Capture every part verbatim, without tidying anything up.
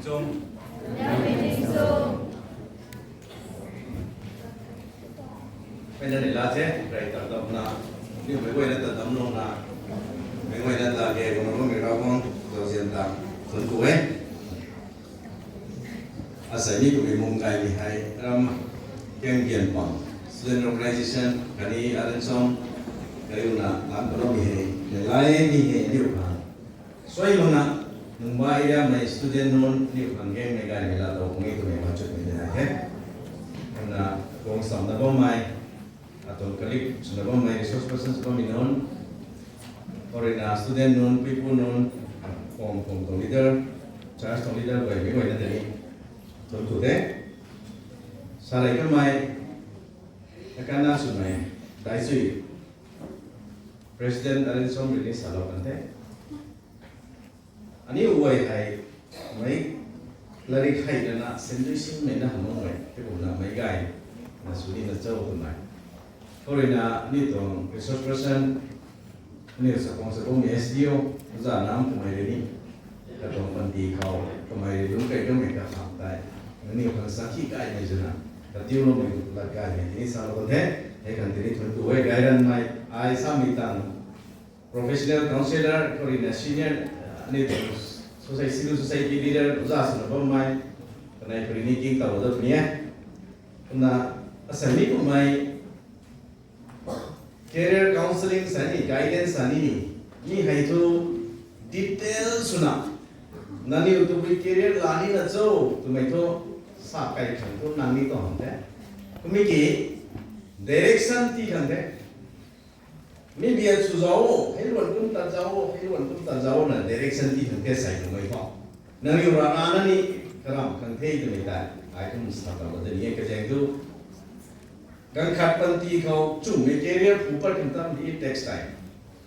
Chum. Mei na ni la the, rai ta dam na, ni mei guay na ta dam lou na, mei guay na ta ge guang lou mei rau guang, zauzian ta, tun ku e. Asei ni ku mei mung kai ni hei, ram, keng gian pang, student organization, kani aran som, kai u na, lam ka lou mi hei, ni lai mi hei, ni u pang. Suai lou na, Nungba area mei student nunc, ni u pang geng mei gay mei la tou, mei ku mei ma chut mei de na he. Kumna, kong sam na bam mei, atuang colleague swna bammei resource persons bammei nunc, khou ruina student nunc, puipu nunc, khwang khwang tuang leader, church tuang leader guay mei guayna tei ni, tun ku the. Sa rei kamei, akanna swmei, dai sui, President Arinsom rui ni salou kan the. Aniu guay hei, mei, lairik hei lana, sentry singmei na hamh guay, tei kumna meic gay, na sw ni na chau twmei. Khou ruina, aniu tuang resource person, aniu sa kong sa kong S D O, za nam kamei rui ni, katuang panty khou, kamei rui lungc kai kamei kakham tei, aniu khang sakhi gaymei zwna, katiuloumei lat gaymei tini salou kan the, hei khang tini thun ku e, gay ranmei, ai samei tang, professional counsellor, khou ruina senior, aniu tuang society, civil society leader, oza swna bammei, kanei khou rui ni king taw dat puni e. Kumna, asei ni kummei, career counselling sa ni, guidance sa ni ni, mi hei thu detail swna, nangniw tabui career la nina cho, twmei thu, sa kai khang thu nang ni tuang the. Kummei ki, direction ti khang the. Mi bian sw zauc, hei luan kum tat zauc, hei luan kum tat zauc na direction ti khang the sei twmei thu. Nangniw rana na ni, karam khang the twmei tei, ai kum sa ta ba de ni e kazaeng thu. Ganv khat panty khou chumhmei career phu pat khang tam di text tei.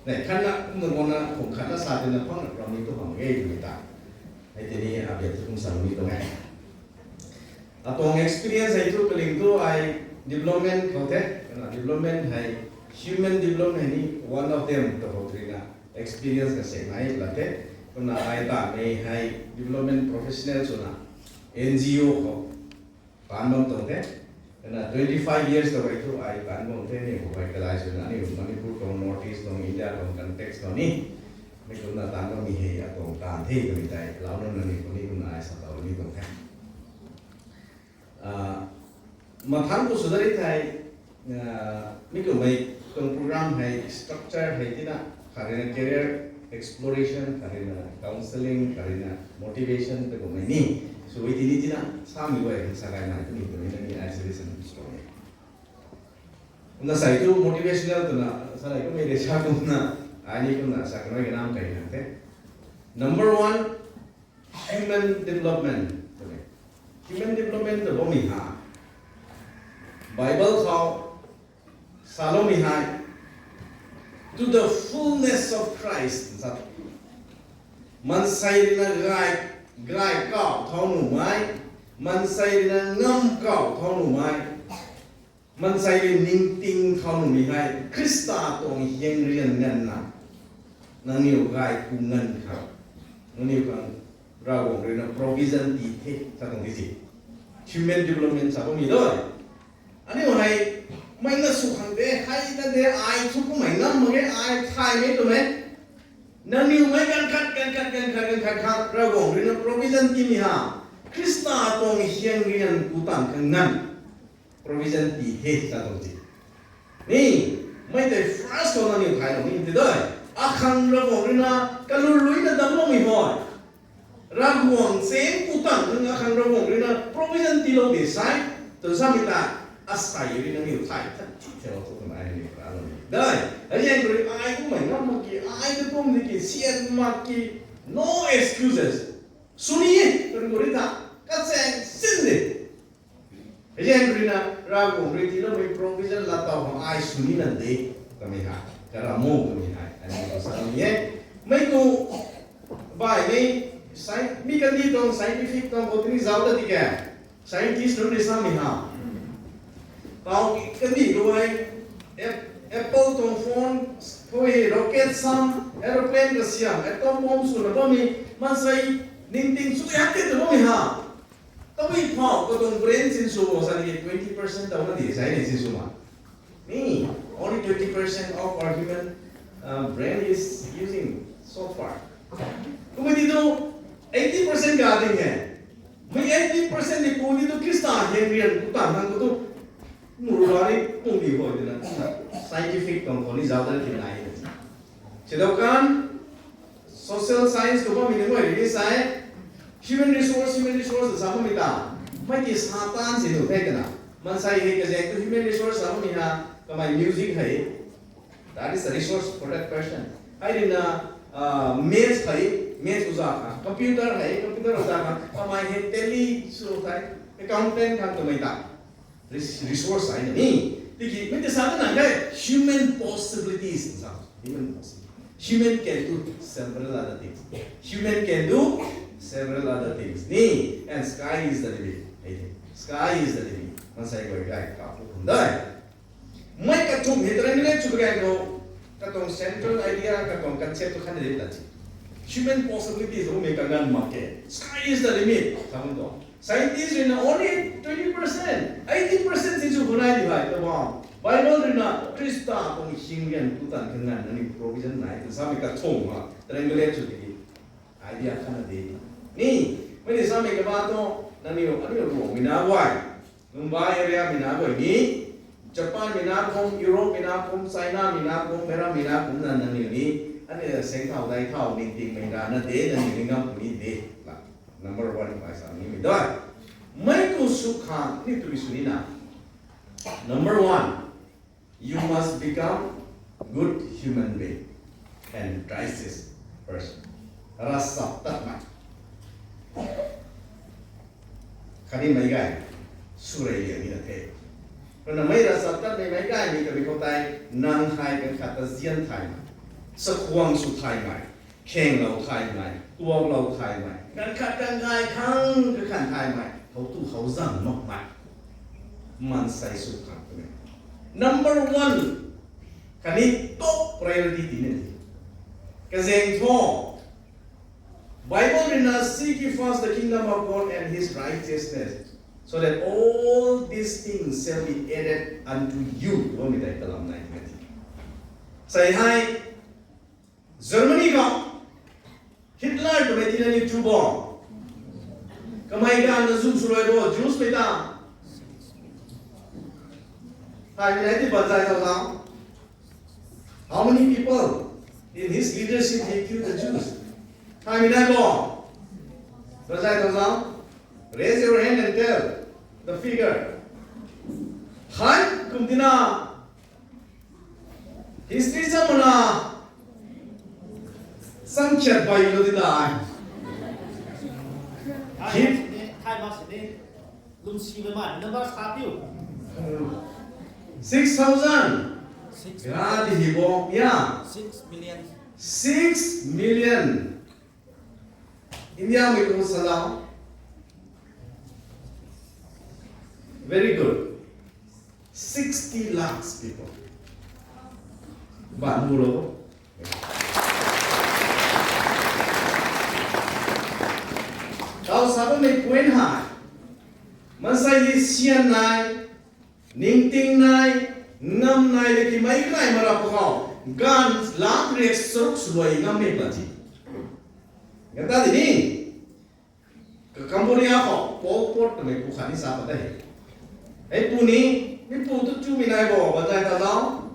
Nei khatna kumna guangna kum khatna sa tina phang na ram ni tu bam e twmei tei. Hei tini abian thu kum sa ni tuang e. Atuang experience hei thu kaling thu ai development khou the, kana development hei, human development hei ni one of them ta khou ruina experience ka se nai la the, kumna ai tanmei hei development professional swna N G O khou taanv bam tuang the, kana twenty five years ta hei thu ai taanv bam the, ni khou hei kalai swna ni Manipur tuang North East tuang India tuang context khou ni, mi kumna taanv bammei hei atuang taanv the twmei tei, lau nunc na ni khou ni kumna ai sa taw ni tuang the. Mathangc khou sw dari thei, mi kummei tuang program hei structure hei tina, khat ruina career exploration, khat ruina counselling, khat ruina motivation tei kummei ni, sw e tini tina, samei guay khang sa gay nai twmei twmei na ni ai suggestion sw e. Kumna sei thu motivational twna, sa rei kummei de sa kumna, ai ni kumna sa kanmei kanam kai nang the. Number one, human development. Human development ta bammei ha, Bible khou saloumei hei, to the fullness of Christ, sa, maansei ruina gay, gay kau thau nuhmei, maansei ruina ngam kau thau nuhmei, maansei rui ningting thau nuhmei hei Khrista tuang hiang rian nganvna, nangniw gay ku nganv khang, nangniw khang Ravguangc ruina provision ti the sa tuang di si. Human development sa bammei doi. Aniu hei, mei na sw khang de, hei na de, ai thu kummei ngam mak ge, ai thaymei twmei. Nangniw mei ganv khat, ganv khat, ganv khat, ganv khat khat Ravguangc ruina provision timei ha, Khrista tuang hiang rian ku tang khang nganv provision ti the sa tuang di. Ni, mei tei first khou nangniw thaylou ni ti doi. Akhang Ravguangc ruina kaluluina damcloumei hoi, Ravguangc cheng ku tang khang akhang Ravguangc ruina provision tiilou de sai, tw samei ta, asei rui nangniw thay than thi the lou thu twna ai ni ralou ni dai. Hei zaeng rui ai kummei ngam mak ki, ai ta kum di ki, sian mak ki, no excuses. Sw ni e, kan ku ri ta, kachaeng sin de. Hei zaeng ruina Ravguangc rui tiiloumei provision lat taw khang ai sw ni nang de, twmei hei, karam o twmei hei, aniu khou sa ni e. Mei khou, baihmei, mi kandih tuang scientific tuang khou tini zauc ta di ke, scientist nunc rui samei ha, tau kandih rui, apple tuang phone, khou hei rocket sam, aeroplane kasiam, atom bomb swna bammei, maansei ningting sw hak ke tw bammei ha. Tabui phou katuang brain sinsw bo sa ni twenty percent tau na di sa ni sinsw ma. Ni, only twenty percent of our human uh, brain is using so far. Kumei di tu eighty percent ga ding e. Mei eighty percent ni pu di tu Khrista hian rian ku tan nang ku tu muru ra ni pung di ho di na scientific tuang khou ni zauc dat ti nai. Sidau kan social science tu bammei ni mei ri ni sai human resource, human resource sa bammei ta. Mei ti Satan si nu the kana. Mansei hei kazek tu human resource sa bammei ha, kamei music hei. That is a resource for that person. Hei rina uh, maths hei, maths uza kha, computer hei, computer uza kha, kamei hei tally sw khai, accountant kha kamei ta. Res- resource ai na ni. Tiki mei ti sa na nang kai human possibilities sa. Human possibilities. Human can do several other things. Human can do several other things. Ni, and sky is the limit. Hey, sky is the limit. Mansei guay kai ka pu khum dai. Mei kathumh hei triangulate sw bam ganv khou, katuang central idea, katuang concept tu khan ri ta chi. Human possibilities mei kanganv mak ke. Sky is the limit. Sa bam tu. Scientist rui na only twenty percent, eighty percent si chu hunai di hai ta bam. Bible rui na Khrista tuang hing rian ku tan kanganv nangniw provision nai ta samei kathumh ma triangulate sw tiki idea khan na di. Ni, mei ni samei kaba tu nangniw aniu Rome mei na guay, Mumbai area mei na guay ni, Japan mei na kum, Europe mei na kum, China mei na kum, Mera mei na kum na nangniw ni, aniu seng thau dai thau ningting mei ra na de nangniw ni ngam ku ni de. Number one bai sa ni mei dai. Mei ku sw khang ni tu sw ni na. Number one, you must become good human being and righteous person. Ravchaptatmei khatni meic gay sw rey liang ni na the. Kumna mei ravchaptatmei meic gaymei kamei khou tei nang hei kan khat ta zian thaymei, sakhwang sw thaymei, khenglou thaymei, tuaklou thaymei, kan khat kan gay khang kakhan thaymei, how tu how zang makmei, maansei sw khang twmei number one khatni top priority tina ni. Kazaeng thu Bible rui na, seek ye first the kingdom of God and his righteousness, so that all these things shall be added unto you. Bammei tei kalam nai tina ti. Sei hei Germany khou Hitler twmei tina ni chu bo. Kamei ganv na zum sw rui bo Jews mei ta. Thaymei nai ti banzai tau zau. How many people in his leadership he killed the Jews? Thaymei nai bo? Banzai tau zau. Raise your hand and tell the figure. Hai kum tina history cha mana samkhiat bai lou ti dai. Hit. Thay mak sini. Lum si na man number sa tiu. Six thousand. Six. Ra di hi bo ya. Six million. Six million. India mei kum salau. Very good. Sixty lakhs people. Ban mu lo. Tau sa bammei point hei, maansei ni sian nai, ningting nai, ngam nai le ki meic gay mara pwkhou, ganv lak riak saruk swluai ngammei pa ti. Ganv ta di ni, Ka Cambodia khou Pol Pot twmei pu khat ni sa pat de. Hei pu ni, mi pu tu chumei nai bo, banzai ta zau.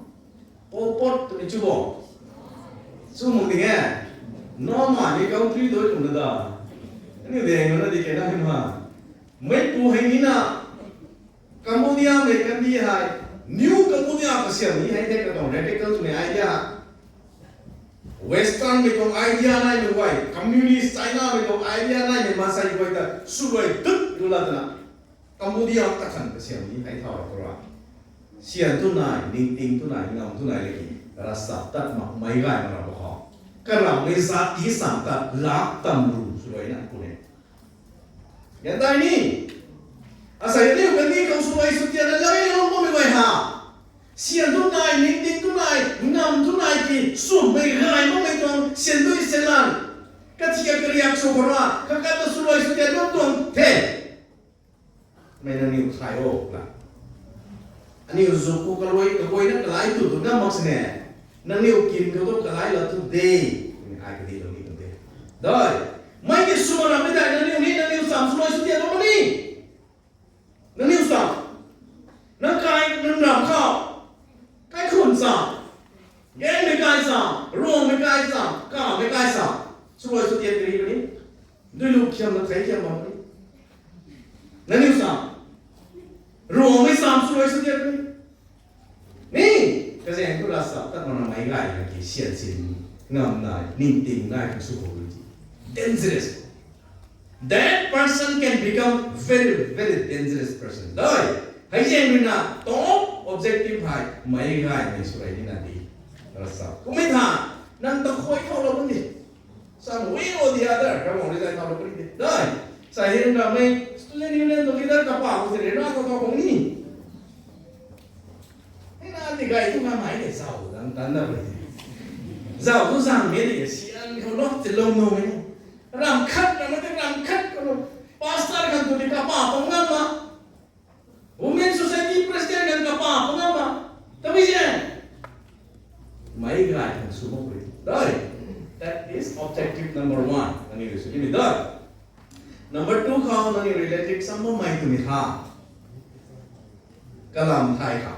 Pol Pot twmei chu bo. Chu mak ding e. Normal ni country doi kum na da. Aniu deng na di ke na hei ma. Mei pu hei ni na Cambodia mei kandih hei, New Cambodia kasiam ni hei the katuang radical twmei idea. Western mei tuang idea naimei guay, communist China mei tuang idea naimei maansei guay ta swluai dut lu la twna, Cambodia ta khan kasiam ni hei thau ra khou ra. Sian tu nai, ningting tu nai, ngam tu nai laki, ravchaptat makmei gay ma ra bo khou. Karammei zat i sam ta lak tam lu swluai na ku ne. Ganv dai ni. Asei aniu kandih khou swluai sw tian na lai lou bammei guay ha. Sian tu nai, ningting tu nai, ngam tu nai ki, sumei gay makmei tuang, sian dui sian lan. Kathiak kariak sw khou ra, kakat ta swluai sw tian bam tuang the. mei nangniw thay o la. Aniu zu ku kalui kaguayna kalai tu tu na mak sini. Nangniw kin khou tu kalai la tu de. Ai kadi lou ni tu de. Dai. Mei ki suma ram ni dai nangniw ni nangniw sam sumai su tia tu ni. Nangniw sam. Nang kai nang ram khou. Kai khun sam. Gen mei kai sam. Ruang mei kai sam. Ka mei kai sam. Sumai su tia kari ni. Dui lu khiam na thei khiam bam ni. Nangniw sam. Ruang mei sam sumai su tia ni. Ni, kazeng tu la sap tat mana mei gay na ki sian sin ngam na ning ting gay tu su ho ti. Dangerous. That person can become very, very dangerous person. Dai, hei zeng rui na top objective hei mei gay mei su rai ni na di. Rasa. Kumei tha, nang ta khoi khou lo ni. Some way or the other, Ravguangc rui zai thau lo puni de. Dai, sa hin ramei student union tu leader kapa ko se rena thau thau kong ni. Hei na ti gay tu ngamei de zau dang tan na puni de. Zau tu zang me de sian khou lok ti lou no me. Ram khat na ma te ram khat ko. Pastor kan tu ti kapa kong na ma. Women Society President kan kapa pangam ma, tabui e. Mei gay khang sw mak pui. Dai. That is objective number one. Nangniw sw ni dai. Number two khou nangniw rui latrik sam bammei twmei ha. Kalam thay kha.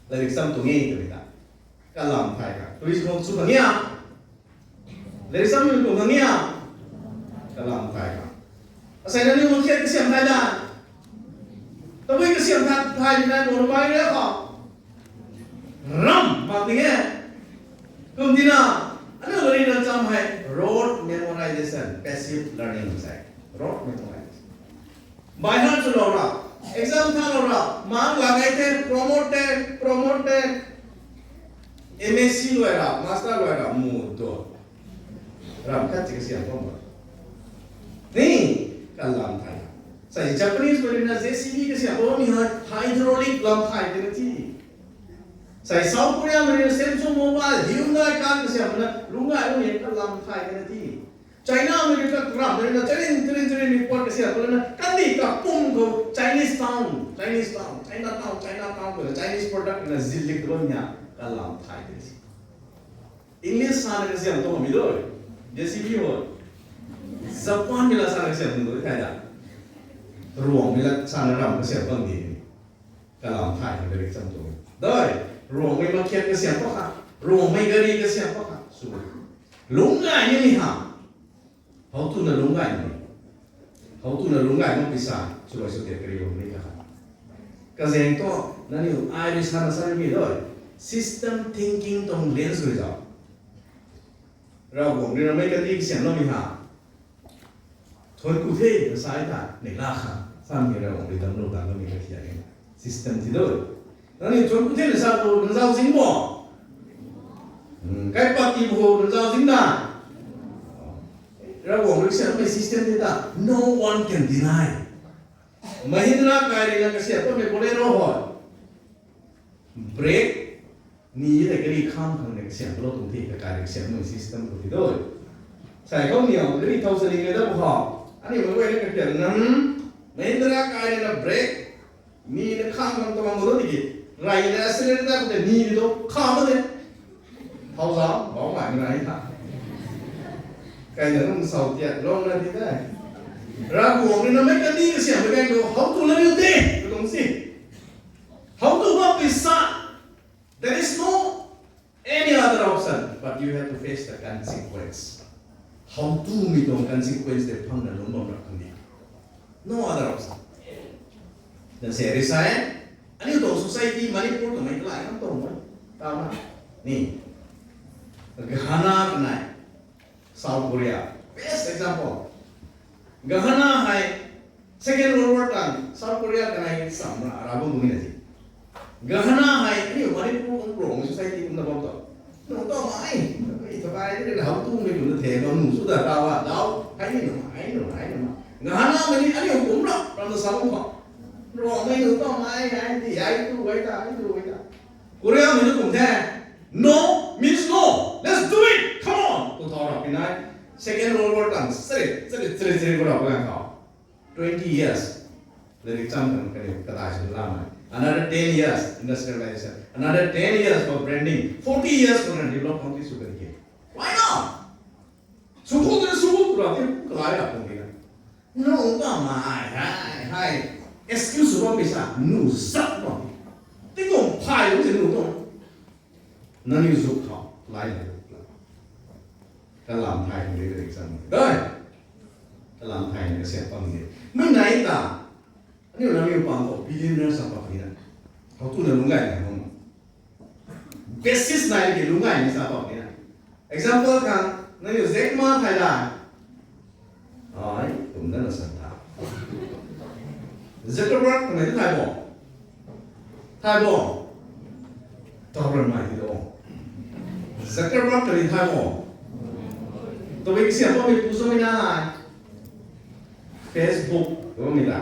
Latrik sam tu nge twmei ta. Kalam thay kha. Tui sw khang sw kha nge a. Latrik sam tu kha nge a. Kalam thay kha. Asei nangniw makhiat kasiam thay da. Tabui kasiam thay, thay ni nai bo bai re kha. Ram mak ding e. Kum tina, aniu lari na cham hei rote memorization, passive learning sai. Rote memorization. By heart sw lou ra, exam tha lou ra, mark la gai the, promote the, promote the, M S C luai ra, master luai ra, mu do. Ram khat ti kasiam bam ra. Ni, kalam thay. Sai Japanese mari na J C B kasiam bam ni hei, hydraulic lam thay te na ti. Sai South Korea mari na Samsung Mobile, Hyundai car kasiam na, lungc gay lungc ni kalam thay te na ti. China mari na, ram mari na, charin, charin, charin ni pot kasiam bam na, kandih kapum khou, Chinese town, Chinese town, China town, China town, Chinese product na zillik lou ni a, kalam thay te si. English sa na kasiam tu mi doi. J C B ho. Japan mi la sa na kasiam tu doi thai da. Ruang mi la sa na ram kasiam bam di. Kalam thay na latrik sam tu. Doi, ruang mi makhiat kasiam pa kha. Ruang mi gari kasiam pa kha. Sw. Lungc gay ni mi ha. How tu na lungc gay ni. How tu na lungc gay mak pisa. Sw bai sw te kari ruang mi kha. Kazeng tu, nangniw ai rui sa na sa mi doi. System thinking tuang lens rui zau. Ravguangc rui na mei kandih kasiam lou mi ha. Thuan ku the na sa ta, nei la kha. Sa mi Ravguangc rui dam lou dam lou mi ka thiak e. System ti doi. Nangniw thuan ku the na sa tu, nang zau zing bo. Hmm, kai pat ti bo, nang zau zing da. Ravguangc rui kasiam mei system ti ta, no one can deny. Mahindra kai rui na kasiam bammei Bolero hoi. Brake ni le gari kham khang ni kasiam lou tuang the, kakai rui kasiam mei system khou ti doi. Sai khou ni gari thau sa ni le da bu khou. Ani mei guay na kapian nam, Mahindra kai rui na brake ni na kham khang tuang bo tiki. Rai na accelerator khou te ni ni tu kham de. Thau zau, bau mai mei nai tha. Kai na nung sau tiat lou na ti dai. Ravguangc rui na mei kandih kasiam mei kai tu, how tu na riu te, ka tuang si. How tu mak pisa. There is no any other option, but you have to face the consequence. How tu mi tuang consequence de phang na lung bam rak khang di. No other option. Na se rui sa e, aniu tuang society Manipur tuang mei kalai ngam tuang mei. Tau na. Ni. Ghana kanei. South Korea. Best example. Ghana hei Second World War tang South Korea kanei sam ra, ra bam ni na ti. Ghana hei aniu Manipur kum rong society kum na bam tu. Nu tau mai, i tau kai ni how tu mi kum na the bam nu su da ta wa dau. Hei ni nu, hei nu, hei nu. Ghana mei ni aniu kum ra, ram na sa bam khou. Rong mei nu tau mai, hei ti, hei tu, hei ta, hei tu, hei ta. Korea mei nu kum the. No means no. Let's do it. Come on. Tu thau ra pinai. Second World War tang, sari, sari, sari, sari, Korea khou. Twenty years. Latrik cham kan kani kadai sw lam e. Another ten years industrialization. Another ten years for branding. Forty years for develop country sw kan ke. Why not? Sw khou sw khou ra ti kalai ra kong na. No ka mai hai hai. Excuse wa pisa nu zat wa. Ti kong phai lu se nu to. Nangniw zuk khou lai la. Kalam thai ni de exam dai. Kalam thai ni kasiam pang ni. Mei nai ta. Aniu nangniw pang khou billionaire sa pak ni na. Khou tu na lungc gay na hong. Basis nai ki lungc gay ni sa pak ni na. Example khang nangniw Jack Ma thai dai. Ai, kum na na san ta. Zuckerberg twmei tu thai bo. Thai bo. Tau ran mai ti do. Zuckerberg kani thai bo. Twmei kasiam pang mi pu so mi na hai. Facebook twmei ta.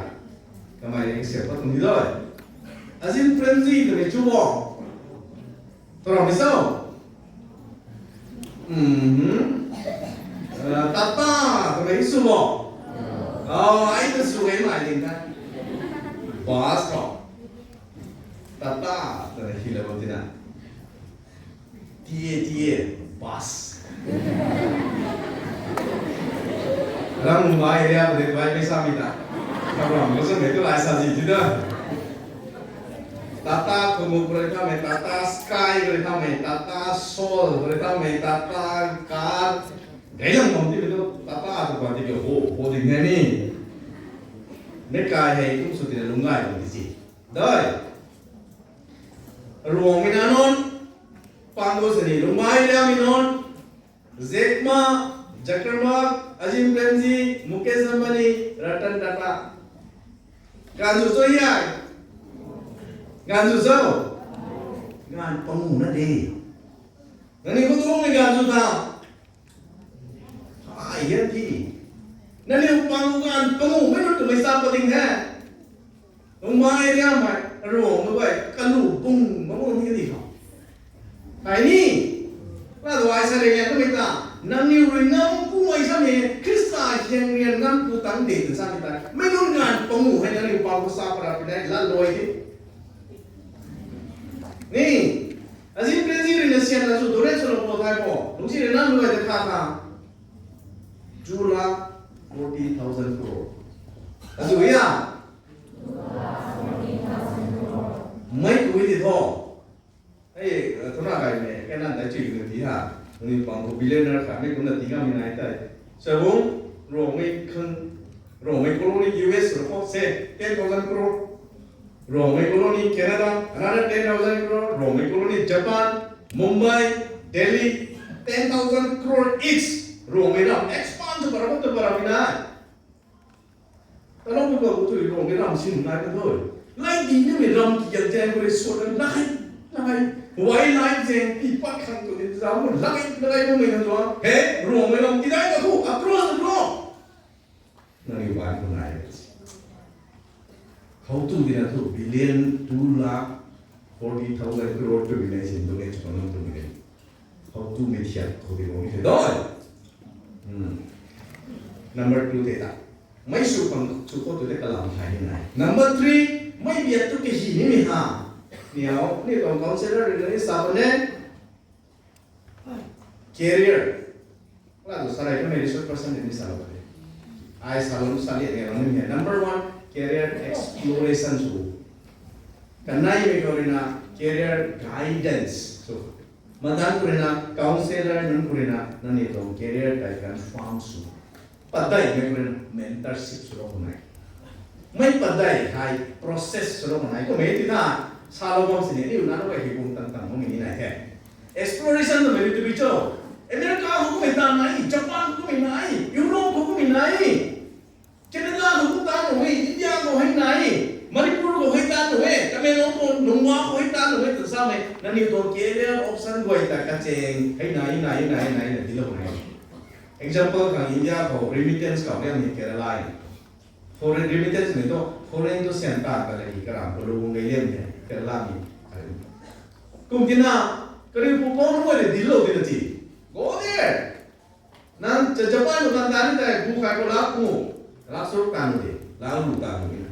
Kamei ni kasiam pang kum ti do. Azim Premji twmei chu bo. Tau ram mi so. Mhm. Eh, Tata twmei sw bo. Oh, ai ta sw e mai ding ta. Boss ko. Tata twna hi la bam tina. T A T A, boss. Ram Mumbai area ko de bai paisa mi ta. Kam ram ko sa me tu lai sa ji ti da. Tata Kumuk ko rui thamei, Tata Sky ko rui thamei, Tata Soul ko rui thamei, Tata Car. Gailam bam ti mi tu Tata tu ba ti ke ho, ho ding ne ni. Mei kai hei kum sw ti na lungc gay bam ti si. Dai. Ruangmei na nunc, pang khou sini lungmei liammei nunc, Jack Ma, Zuckerberg, Azim Premji, Mukesh Ambani, Ratan Tata. Ganv sw cho ya? Ganv sw cho? Ganv pangu na de. Nangniw khou tu mei ganv sw ta. Ai, hian ti. Nangniw pang ganv pangu mei nunc twmei sa pa ding he. Nungmei area mei, Ruangmei guay, kalu bung, mabung ni ka di khou. Ai ni, la do ai sa le lian twmei ta, nangniw rui ngam pu mei sa me, Khrista hiang rian ngam pu tang de twna sa mei ta. Mei nunc ganv pangu hei nangniw pang khou sa para pinai, la loi di. Ni, Azim Premji rui na sian na sw donate sw lou bo thai bo. Lungsi rui na luai ta kha kha. Two lakh forty thousand crore. Azu ya? Mei kui ti tho. Hei, tuna kai me, kena dai chui ni ti ha. Ni pang ko billionaire kha, mei kumna ti ngam ni nai tai. Sabung, Ruangmei khang, Ruangmei colony U S ro ko se, ten thousand crore. Ruangmei colony Canada, another ten thousand crore. Ruangmei colony Japan, Mumbai, Delhi, ten thousand crore each. Ruangmei ram expand tu para tu para mi nai. Talou tu tu Ruangmei ram sin nai ka doi. Lai di ni mi ram ki yang jang ko le so na lai, lai. Wildlife jang pi pat khang tu ni zam lai, lai mo mei na zua. He, Ruangmei ram ti dai ka hu across the globe. Nangniw ban khou nai. How tu di na tu billion, two lakh forty thousand crore tu billion sin tu nge chupang tu billion. How tu mei thiak khou di bam ni the doi. Hmm. Number two te ta. Mei sw pang sw khou tu de kalam thai ni nai. Number three, mei biak tu kahi ni mi ha. Niau, ni kong counselor ri ni sa pa ne. Career. Wala tu sarai kamei research person ni sa lo de. Ai sa lo sa lian ni lo ni. Number one, career exploration sw. Kanei mei khou rui na career guidance sw. Madan khou rui na counselor nunc khou rui na nangniw tuang career tei confirm sw. Padei mei khou rui na mentorship sw lo khou nai. Mei padei hei process sw lo khou nai. Kum e ti na sa lo bam sini niw na lo hei bung tang tang bam ni nai the. Exploration twmei tu bi cho. America khou kummei tan nai, Japan khou kummei nai, Europe khou kummei nai, Canada khou kum tan nai, India khou hei nai, Manipur khou hei tan nai, Tamenglong khou, Nungwa khou hei tan nai, tu sa mei, nangniw tuang career option guay ta kacheng hei nai, nai, nai, nai, na di lo nai. Example khang India khou remittance khou liang ni Kerala e. Foreign remittance ni tu, foreign tu sian ta ka lagi karam ko lo ngai liang ni Kerala ni. Kum tina, kari pu pau nunc guay le di lo di na ti. Go there. Nang cha Japan lo nang ta ni tai bu khai ko lak pu, lak saruk ta nu di, lak lu ta nu di na.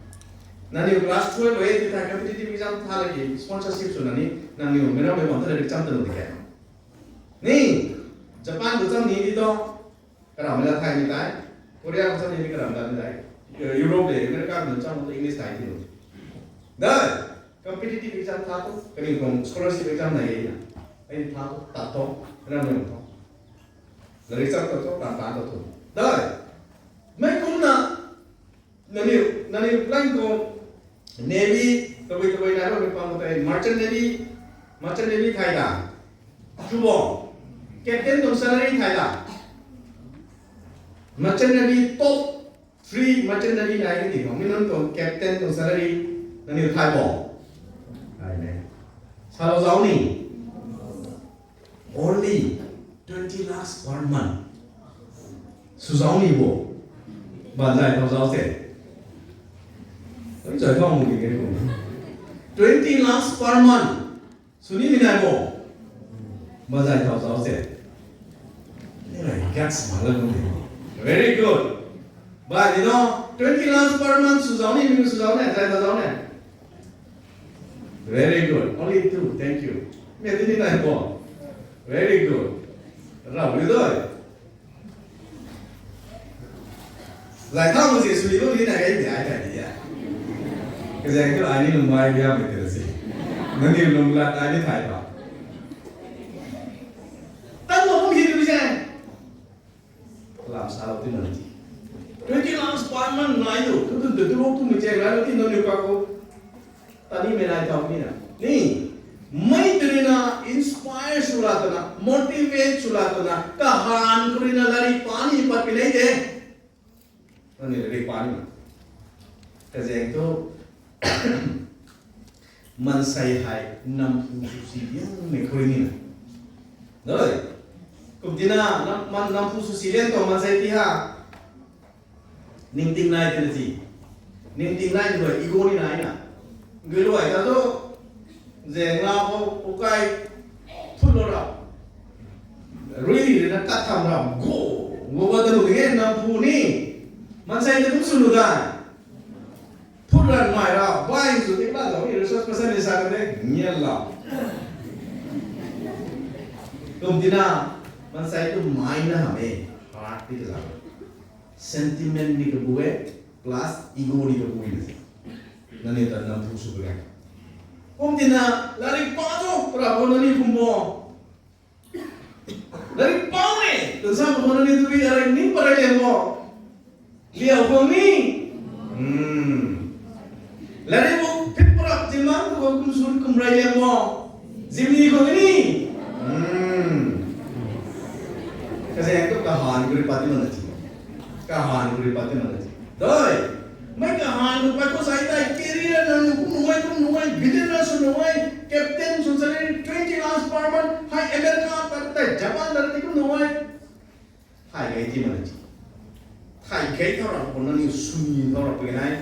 Nangniw class twelve e ti thei competitive exam tha laki sponsorship sw nani, nangniw meic rammei bam tha lari cham ta nu di ke. Ni, Japan khou cham ni di to, karamei la thay ni tei, Korea khou cham ni di karamei la ni tei, Europe le America khou cham tu English thay ti nu. Dai, competitive exam tha tu, kaniw khang scholarship exam nai e na. Ai tha tu, tat tu, rammei tho. Lari cham tu, tan tan tu. Dai, mei kumna, nangniw, nangniw plan khou Navy, tabui tabui nai bammei pang khou tei Merchant Navy, Merchant Navy thay da. Chubo, Captain tuang salary thay da. Merchant Navy top three Merchant Navy nai ni di khou, mi nunc tuang Captain tuang salary nangniw thay bo. Thay ne. Salou zauc ni. Only twenty lakhs per month. Sw zauc ni bo. Banzai thau zauc se. Zai thau mu ki ke kum. Twenty lakhs per month. Sw nimei nai bo. Banzai thau zauc se. Ni rai guts ma la kum ni. Very good. Bai di no, twenty lakhs per month sw zauc ni, mi sw zauc ne, zai thau zauc ne. Very good. Only two. Thank you. Mi di ni nai bo. Very good. Rau liu doi. Zai thau mu si sw ni bo ni nai gai di ai kai di ya. Kazaeng tu ai ni lung bai bia mei te si. Nangniw lung lat ai ni thay ba. Tan mo kum hi tu se. Lam salou ti nang ti. Twenty lakhs per month nai tu, tu tu tu tu tu mei cheng nai tu ti nangniw ka khou. Tani mei nai tau ni na. Ni, mei tu rui na inspire sw la twna, motivate sw la twna, kahan khou rui na lari pa ni pat pi nei de. Nangniw lari pa ni. Kazaeng tu, maansei hei namphu sw si liangmei khou rui ni na. Doi. Kum tina, nam, man, namphu sw si liang tuang maansei ti ha. Ningting nai tina ti. Ningting nai tu ego ni nai na. Gui luai ta tu. Zaeng la khou, ukai, phut lou ra. Rui rui na kat tham ra. Go, go ba ta lu ding e namphu ni. Maansei ta kum sw lu dai. Phut ran mai ra, bai sw ti la zauc ni resource person ni sa ka de, ngian la. Kum tina, maansei tu mind na ham e, heart ni ka zauc. Sentiment ni kabu e, plus ego ni kabu e na se. Nangniw ta namphu sw bu le. Kum tina, lari pa tu, pra bo nangniw kum bo. Lari pa e, tun sa bo nangniw tu bi lari ning pa rey liang bo. Liau khang ni. Hmm. Lari bo phit parap zimang tu khang kum sun kum rey liang bo. Zimni khang ni. Hmm. Kazaeng tu kahan kuri pati mana ti. Kahan kuri pati mana ti. Doi. Mei kahan khou pat khou sai tei career nangniw kum nuh e, kum nuh e, billionaire sw nuh e, captain sw salary twenty lakhs per month, hei America tat tei, Japan tat tei kum nuh e. Thay gay ti mana ti. Thay gay thau rap khou nangniw sw ni thau rap pu nai.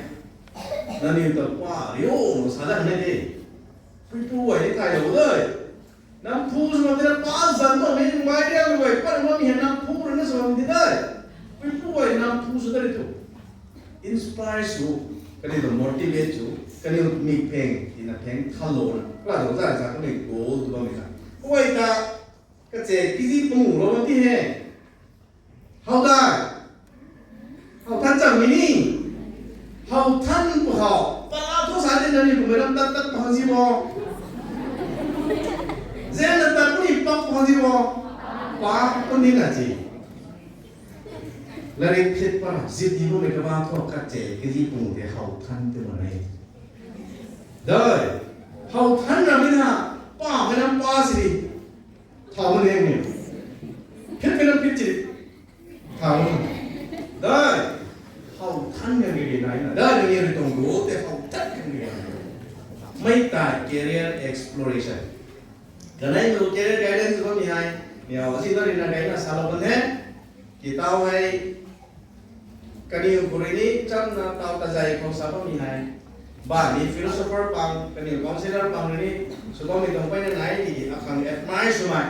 Nangniw ta pa rio sa dat ne de. Pui pu ai ni thay lou de. Namphu sw bam tina pa zan tu mei nung bai riang lu e, pat bam mi hei namphu rui na sw bam ti dai. Pui pu ai namphu sw dat ri tu. Inspire sw, kaniw ta motivate sw, kaniw mik pheng, tina pheng thalou na. Kala dou zai sa kaniw goal tu bam mi ta. Kuay ta, kache kiji pangu lou bam ti he. How dai? How than chang mi ni? How than pu how? Tala thu sa de nangniw kummei ram tat tat pang si bo. Zen na tat puni pak pang si bo. Pak puni na si. Lari phit para zip ni bo mei kaba thu kache kiji pangu de how than te ma nei. Dai. How than ra mi na pa mei ram pa si ni. Thau ni ni. Phit mei ram phit si ni. Thau. Dai. How than kan kage nai na da ni ri tuang goal tei how than kan kage nai. Mei tei career exploration. Kanei nu career guidance bammei hei, niw asi na rina kaina salou kan the. Kitau hei, kaniw khou rui ni chamna taw tazei khou sa bammei hei. Ba ni philosopher pang, kaniw counselor pang rui ni, sw bammei tuang peyna nai tiki akhang admire swmei.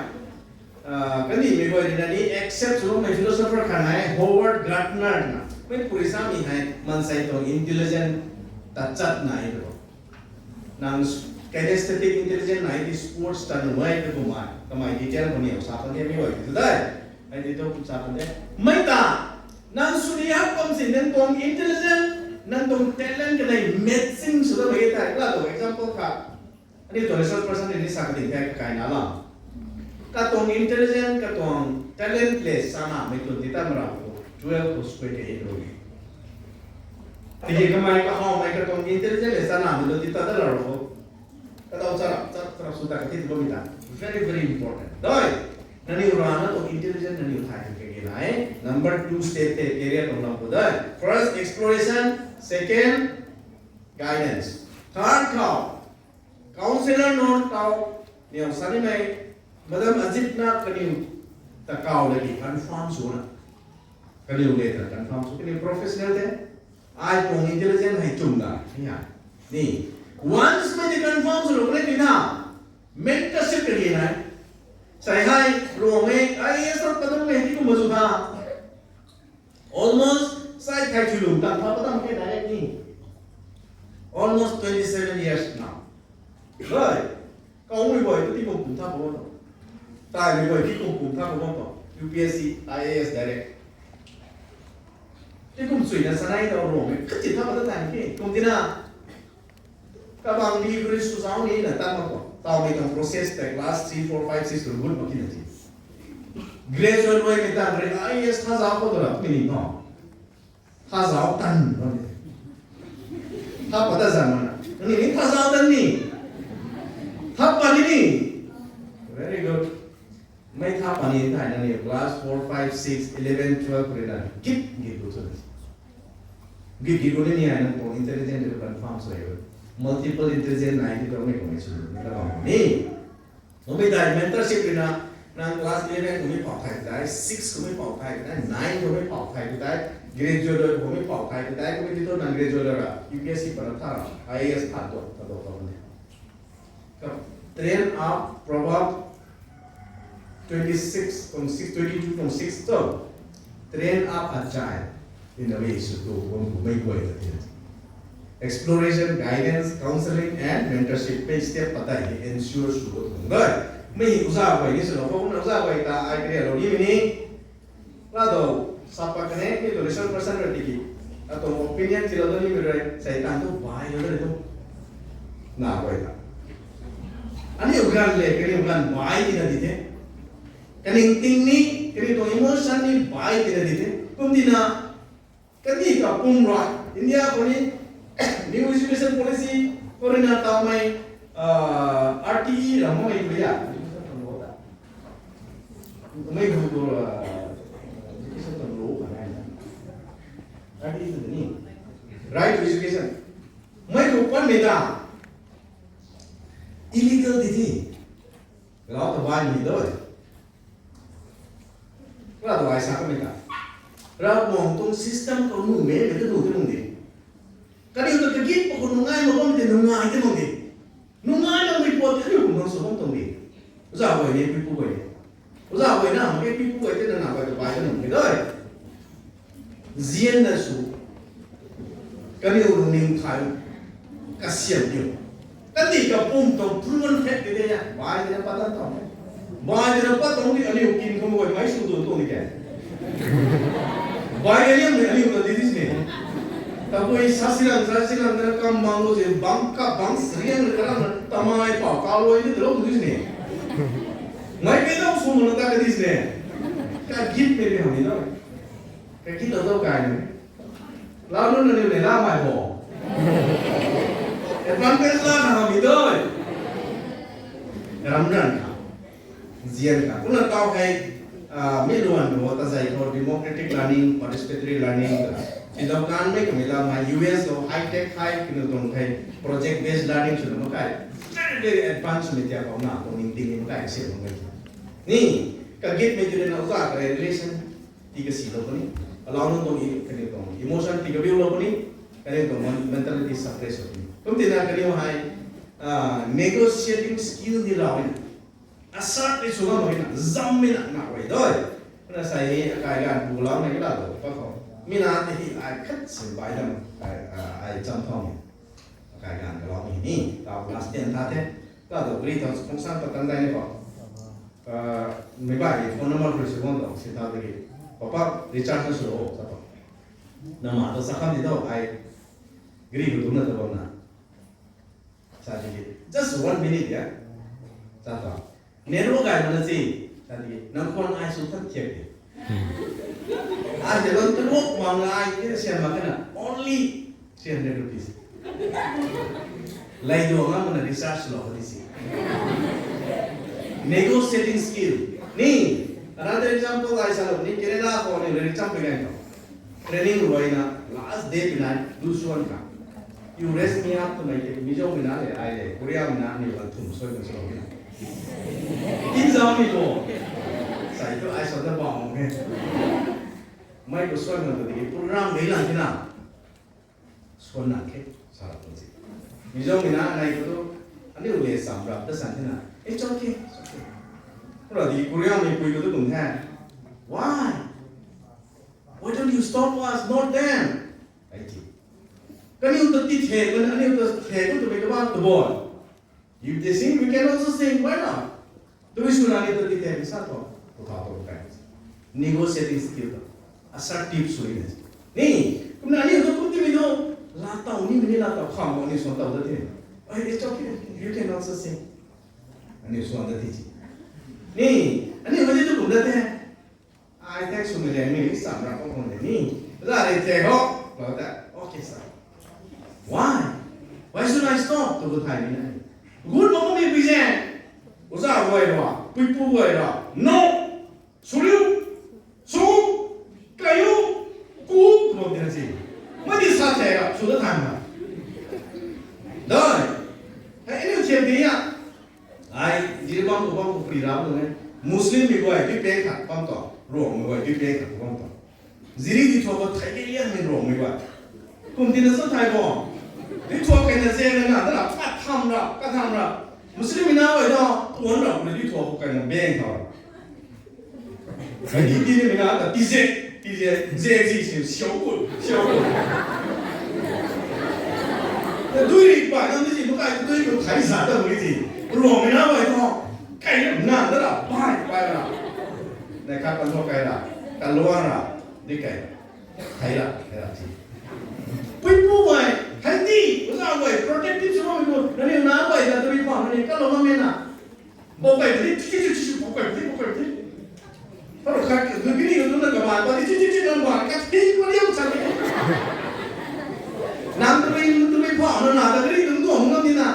Ah, kandihmei guay rina ni accept sw bammei philosopher khat nai, Howard Gardner na. Mei puri samei hei, mansei tuang intelligent tachat nai tu. Nang s-, kinesthetic intelligence nai di sports ta nuh e tw kumna, kamei detail khou ni sa kan the mi guay tu dai. Ai di tu sa kan the. Mei ta, nang sw ni hak bam si nang tuang intelligence, nang tuang talent kanei matching sw da mei tei. Kala tu example khat. Ani tuang research person ni sa kading the kakai na la. Katuang intelligence, katuang talent le sana mei tuang ti ta mara khou twelve khou square ke e tu. Tiki kamei kahawmei katuang intelligence le sana mei tuang ti ta da la ro. Katau charap, charap, charap sw ta kati tu bammei ta. Very, very important. Doi, nangniw rana tuang intelligence nangniw thay kan kage nai. Number two step tei career tuang lam khou doi. First, exploration. Second, guidance. Third, khou counselor nunc tau, niw sa nimei, Madam Ajit na kaniw ta kau lagi confirm sw na. Kaniw le ta confirm sw, kaniw professional the. Ai tuang intelligent hei chum da, ni ha. Ni, once mei tei confirm sw lou kan e tina, mentorship kage nai. Sai hei, Ruangmei, I A S ta padum mei ti kum ma sw tha. Almost, sai thai thu lung tang tha padam khe direct ni. Almost twenty seven years now. Right? Kaumei guay tu ti kum kum tha kum bam tuang. Taimei guay ti kum kum tha kum bam tuang. U P S C, I A S direct. Ti kum suina sanai tau Ruangmei kati tha pata tan khe. Kum tina. Kabang degree sw zauc ni na tan mak tuang. Taumei tuang process tei class three, four, five, six tu gut mak kina ti. Graduate rui mei tan rui I A S tha zauc khou tu ra mi ni no. Tha zauc tan no ni. Tha pata zan mana. Ni ni tha zauc tan ni. Tha pa ni ni. Very good. Mei tha pa ni thai na ni class four, five, six, eleven, twelve rui na git git gu tu. Git git gu ni ni ai nang tuang intelligent tu confirm sw e. Multiple intelligent nai ti tuang mei tuang mei sw ni ka bam ni. Kummei tei mentorship rui na, nang class eleven kummei pau thai tei, six kummei pau thai tei, nine kummei pau thai tei, graduate kummei pau thai tei, kummei ti tu nang graduate ra, U P S C pana tha, I A S tha tu, tha tu, tha tu. Train up, Proverb twenty six point six, twenty two point six tu, train up a child in the way he should go, kum kummei guay ta ti. Exploration, guidance, counselling and mentorship mei step padeih hei ensure sw tuang dai. Mei uza guay ni sw lou, kumna uza guay ta ai karialou nimei ni. Ra dou, sapa kane, ni tu research person ra tiki. Atuang opinion tilou da nimei rui, sai tang tu bai lou da ni tu. Na guay ta. Aniu ganv le, kaniu ganv bai tina di the. Kaning ting ni, kaniw tuang emotion ni bai tina di the. Kum tina, kandih kapwm rui, India khou ni, new education policy, khou rui na tawmei, ah, R T E ram mei tu ya. Mei hu tu, ah, education tuang law kan e. R T E tu ni, right to education. Mei hu pan mei ta, illegal di the. Lau ta bai ni doi. Ra tu ai sa kamei ta. Ravguangc tuang system khou nuhmei mei ta nuh ti mung di. Kaniw ta kagit pa khou nungai mak bam ti nungai ti mung di. Nungai makmei pat ti aniu kum nang sw bam tuang di. Uza guay ni, puipu guay ni. Uza guay na, mak e puipu guay ti na, na guay ta bai ta nung di doi. Zianna sw. Kaniw lungning thay. Kasiam niu. Kandih kapwm tuang proven fact di de ya. Bai tina pat tan tuang. Bai tina pat tuang di aniu kin khou guay mei sw tuang tuang di khe. Bai aniu ni aniu ta di di sini. Tabui sa silang, sa silang na kam mang lo si bang kap bang sriang na karam na tamei pau kaloi ni talou di sini. Mei pe tau sw na ta ka di sini. Kagit pe pe hami na. Kagit lou tau kai ni. Lau nunc na niw nei lamei bo. Advantage la na hami doi. Ram ran kha. Zian kha. Kumna tau hei, ah, mi luan bo, tazei khou democratic learning, participatory learning ta. Lau kan mei kamei lau mai U S lo high tech high kanu tuang thei project based learning swna makai. Very, very advanced swmei tia khou na tuang ning ting ni makai kasi tuang mei. Ni, kagit mei tu na uza kare relation ti kasi lo puni. Allow nung tuang i, kani tuang emotion ti kabiu lo puni. Kani tuang men-, mentality suppress lo puni. Kum tina kani hei, ah, negotiating skill ni lau ni. Asat ni sw ngam mak na, zam mi na, na rui doi. Kumna sai ni, akai ganv pu lau na ki la do, pa khou. Mi na te hi, ai khat sim bai dam, ai, ai, ai cham thau ni. Akai ganv ka lau ni ni, tau class ten tha the. La do, gri tau, kung sang pa tan dai ni khou. Ah, mi bai ni phone number rui sw bam do, si tha de ki. Papa, recharge na sw lo, sa pa. Na ma to sa kham ni do, ai gri ko dum na ta bam na. Sa tiki, just one minute ya. Sa ta. Network ai mana si. Sa tiki, nang khwan ai sw than thiak di. Ai se bam tu lok mang ai, kira sian mak kana. Only three hundred rupees. Lai do nga mana research lo di si. Negotiating skill. Ni, another example ai sa lo ni, Canada khou ni, example ganv khou. Training ruina last day pinai du suan ka. You raise me up to my day. Mizo mina le ai le. Korea mina ni wan thum soi na soi mina. Tin zau mi ko. Sai tu ai sa da bang ke. Mai ko soi na tu di program ni lang kina. Suan na ke. Sa la tu si. Mizo mina nai ko tu. Ani u le sam rap ta san kina. It's okay. It's okay. Pura di Korea mi pui ko tu kum the. Why? Why don't you stop us, not them? Ai ti. Kaniw ta ti the, kaniw ta the, kaniw ta mei kabang ta boi. If they sing, we can also sing. Why not? Tu sw na ni ta ti the, sa to. Tu tha to kai. Negotiating skill ta. Assertive sw ni. Ni, kumna ni to kum ti mi do. La tau ni mi ni la tau kham ni sw tau ta the. Ai, it's okay. You can also sing. Ani sw ta ti chi. Ni, ani hoi tu kum ta the. Ai thanks to me, mi sam ra ko kon de ni. Za re the ho. Lo ta. Okay, sir. Why? Why should I stop? Tu ko thai ni na. Good mo mi bi je. Uza wai ra, pui pu wai ra. No. Suriu. Su. Kayu. Ku. Tu ko de si. Mai di sa the ra. Su da thai ma. Dai. Hai ni thiam di ya. Ai, Jiribam khou bam khou pui rap lou e. Muslim mei guay dui peng khat bam tuang, Ruangmei guay dui peng khat bam tuang. Ziri di thua khou thai ke liangmei Ruangmei guay. Kum tina sa thai bo. Dui thua kei na zeng na na, dara, katham ra, katham ra. Muslim mei na guay ta, tuan ra, kumna dui thua khou kei na beng thau ra. Kei ni ti ni mei na ta, ti zek, ti zek, zek zi si, siau kun, siau kun. Ta dui ri bai, nang ni zi, makai ta dui ko thai za ta ri zi. Ruangmei na bai tho, kai na na da ra, bai, bai ra. Nai khat kan tho kai ra, kan luan ra, di kai. Thai ra, thai ra zi. Pui pu bai, thai ti, uza bai, protective sw bai ko, nani na bai ta dui pa, nani ka lo ma me na. Bou kai puni, chi, chi, chi, chi, bou kai puni, bou kai puni. Paro khat, dui bini ko tu na kaman, pati chi, chi, chi, nang wan, ka thi, pati am chan ni. Nang tu bini, tu bini pha, na na, ta bini, tu tu, hung nam ni na.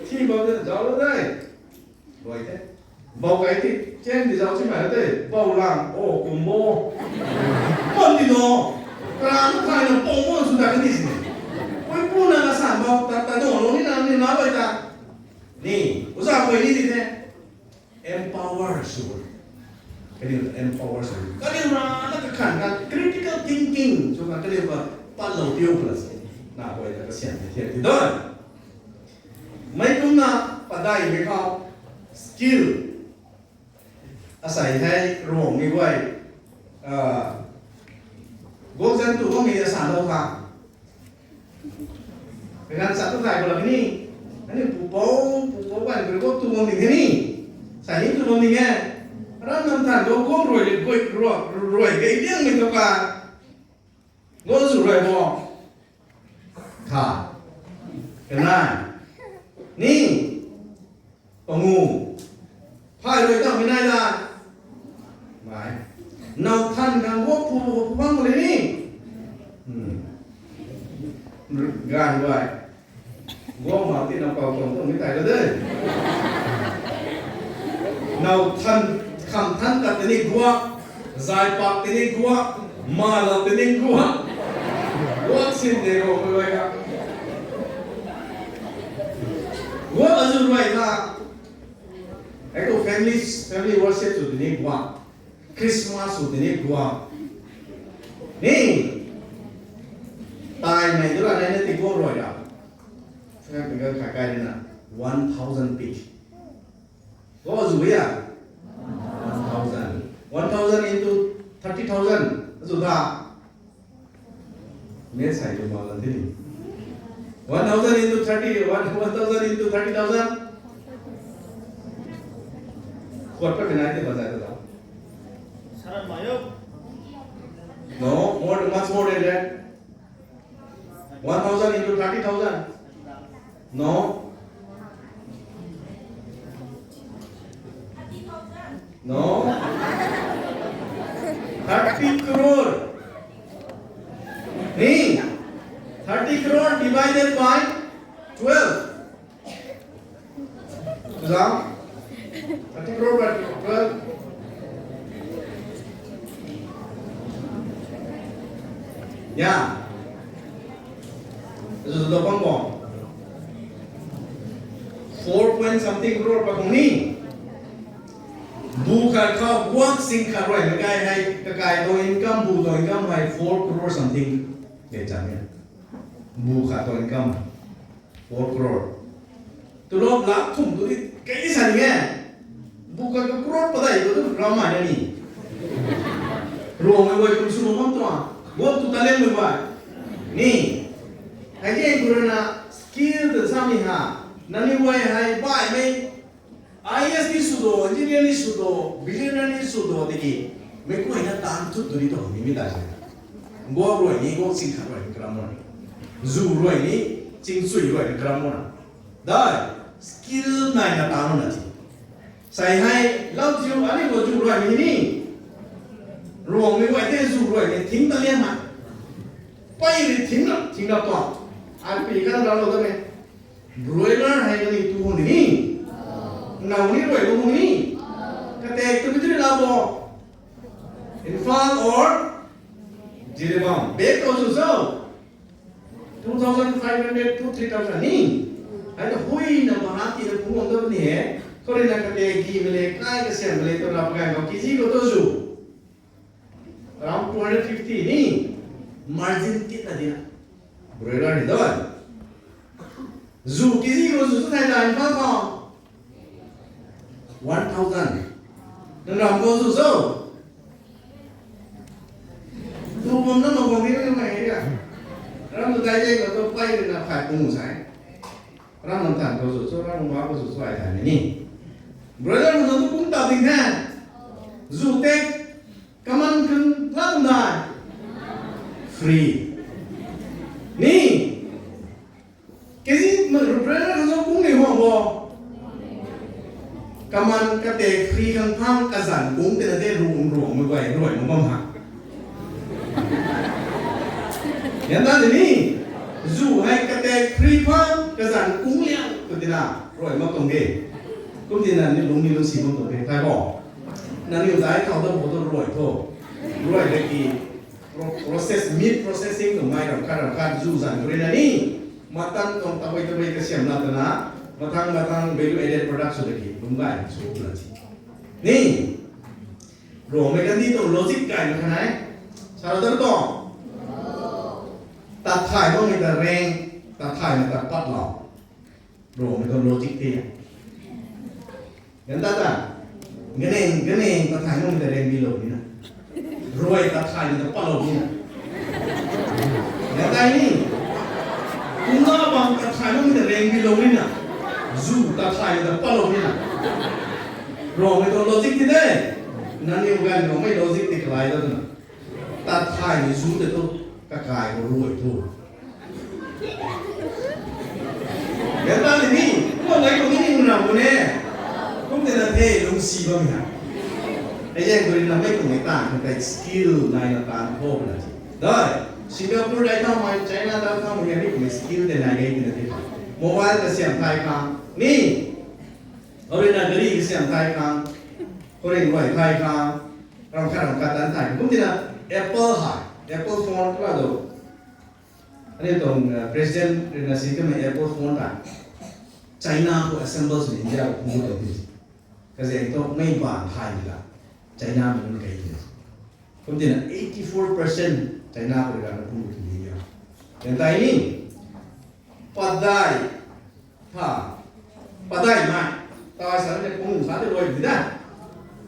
Thi bou de, zau lo dai. Bou te. Bou kai ti, chen di zau chi mai te, bou lang, o, kum bo. Kon di no. Kran khai na, bou mo, su da ka ni si. Pui pu na ka san bou, ta, ta do, lo ni na, ni na bai ta. Ni, uza koi ni di the. Empower sw. Kaniw ta empower sw. Kaniw na na kakhan ka critical thinking sw ka kaniw ka pat lou piu plus. Na koi ta kasian the thiak ti doi. Mei kum na padai mei khou skill. Asai hei Ruangmei guay. Ah, gokzan tu guangmei asa lou kha. Kaganv sa tu kai ko la ni. Ani pupou, pupou kan ko tu bam ding ni. Sa ni tu bam ding e. Ram nam than ko ko rui le koi rui, rui ke liang ni to ka. Go zu rui bo. Tha. Kanai. Ni. Pangu. Phai rui tang mi nai da. Mai. Nau than kan go pu pu pu bang ko le ni. Hmm. Gan guay. Go ma ti nau kau tong tong mi tai lo de. Nau than, kham than ta tini guak. Zai pak tini guak. Malou tei ning guak. Guak sin de ro koi kha. Guak azu ruai kha. Ai ko family, family worship sw tini guak. Christmas sw tini guak. Ni. Tai mei tu la nai na ti guak ruai ra. Sanga pinga kha kai na. One thousand piece. Guak azu ya. One thousand. One thousand into thirty thousand. Azu ta. Maths hai tu malan tini. One thousand into thirty, one, one thousand into thirty thousand. What pa kanai te bazar ta? Saran mayo. No, more, much more than that. One thousand into thirty thousand. No. No. Thirty crore. Ni. Thirty crore divided by twelve. Zam. Thirty crore by twelve. Ya. Azu tu bang bo. Four point something crore pa kong ni. Bu khat khou guak sing khat ruai mei kai hei, kakai tuang income, bu tuang income hei four crore something. Kei chan e. Bu khat tuang income four crore. Tulop lakh thum tu di kei sa ni e. Bu khat ka crore padai tu tu ram mai na ni. Ruang mei guay kum sw bam tuang. Guak tu talent mei guay. Ni. Hei ke kuru na skill tu sa mi ha. Nangniw guay hei bai mei I A S ni sw do, engineer ni sw do, billionaire ni sw do tiki, mei guay na tan tu tu ni tu mi mi dai se. Guak ruai ni, guak sing khat ruai ni karam ruai ni. Zu ruai ni, ching sui ruai ni karam ruai. Dai, skill nai na tan na ti. Sai hei, lau tiu, ani guay zu ruai ni ni. Ruang mei guay te zu ruai ni, thing ta lian na. Pai ni thing na, thing na pa. Ai pi kan ra lo da me. Broiler hei nangniw tu hwn ni? Nang ni ruai tu hwn ni? Katek tu mi tu ni la bo? Imphal or Jiribam? Bag khou sw cho? Two thousand five hundred to three thousand ni? Hei ta hui na bhara tina phungc bam da ni he. Khou rui na katek gi mei le, kai kasiam mei le, tu rap gan khou kg khou tu zu. Around two hundred fifty ni margin tit na dia. Broiler ni doi. Zu kg khou zu chu thai dai Imphal khou? One thousand. Nang ram khou zu cho? Tu bam na ma bam ni na mai ya. Ram tu dai dai khou tu pai na phai pung sai. Ram lam tan khou zu cho, ram ma khou zu cho ai thai ni. Broiler khou tu kum ta ding the. Zu tek Kaman khang lam dai. Free. Ni. Kesi ma ruprena khang kung ni ho bo. Kaman katek free khang phang kazan kung te na te ruang ruang mei guay ruai mei bam ha. Yan ta ni. Zu hei katek free phang kazan kung liang tu tina ruai mak tuang de. Kum tina ni lung ni lung si bam tuang de. Thai bo. Nangniw zai khou ta bo tu ruai tho. Ruai de ki pro-, process, meat processing tuang mei ram khat ram khat zu zan khou rui na ni. Matan tuang tabui tabui kasiam na tana. Mathang mathang value added product sw de ki. Lung gay sw la chi. Ni. Ruangmei kandih tuang logic gay na khanai. Sa ra dar tuang. Tat thay makmei ta reng, tat thaymei ta pat lou. Ruangmei tuang logic the. Gan ta ta. Ganeng, ganeng tat thay makmei ta reng bi lou ni na. Ruai tat thaymei ta pat lou ni na. Gan ta ni. Kumna bang tat thay makmei ta reng bi lou ni na. Zu tat thaymei ta pat lou ni na. Ruangmei tuang logic the de. Nangniw gan ruangmei logic the kalai da tu na. Tat thaymei zu te tu kakai khou ruai thu. Gan ta ni, kumna lai khou ni ni na ram khou ne. Kum te na the lung si bam ha. Hei zaeng khou rui na mei tuang mei taanv khang tei skill nai na taanv khou na ti. Dai, Singapore dai thau mei, China dai thau mei, ani kummei skill tei nai gay ti na ti. Mobile kasiam thay khang, ni. Khou rui na gari kasiam thay khang, khou rui ruai thay khang, ram khat ram khat tan thay. Kum ti na, Apple hei, Apple phone kala do. Aniu tuang president rui na si kamei Apple phone ta China khou assemble sw India khou phung tuang ti. Kazaeng thu mei baan thay ni la China mei nunc kei ti. Kum tina eighty four percent China khou rui na phung tuang ti a. Yan tai ni padai tha, padai mai, tai sa ni kung sa ti rui di da.